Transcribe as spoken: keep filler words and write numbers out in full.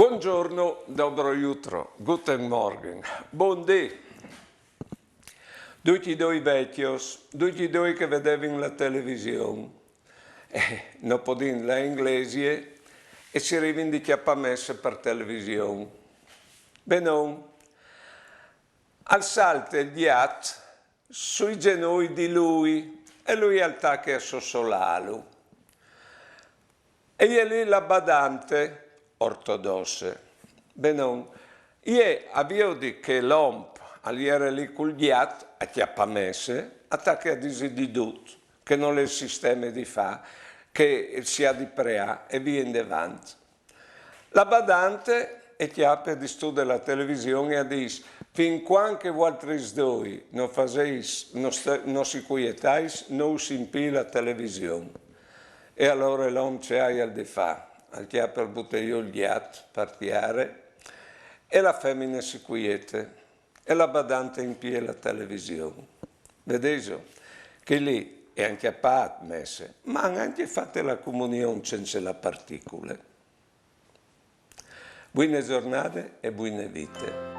Buongiorno, dobro jutro, guten Morgen, bundì. Ducj i doi vecjos, ducj i doi che a vedevin la television, eh, no podìn lâ in glesie e a cirivin di cjapâ messe par television. Benon, al salte il gjat sui zenoi di lui e lui al tache a sossolâlu. E je li la badante ortodosse. Benon, jê a viodi che l'om al jere li cul gjat a cjapâ messe, a tache a dîsi di dut, che nol è il sisteme di fâ, che si à di preâ e vie indevant. La badante e cjape, a distude la television e a dîs: fin cuant che vualtris doi no fasês, no, st- no si cuietais, no us impii la television. E alore l'om ce aial di fâ? Al cjape, al bute jù il gjat par tiere e la femine si cuiete e la badante e impie la television. Vedêso che li e àn cjapât messe, ma a àn ancje fate la comunion cence la particule. Buine zornade e buine vite.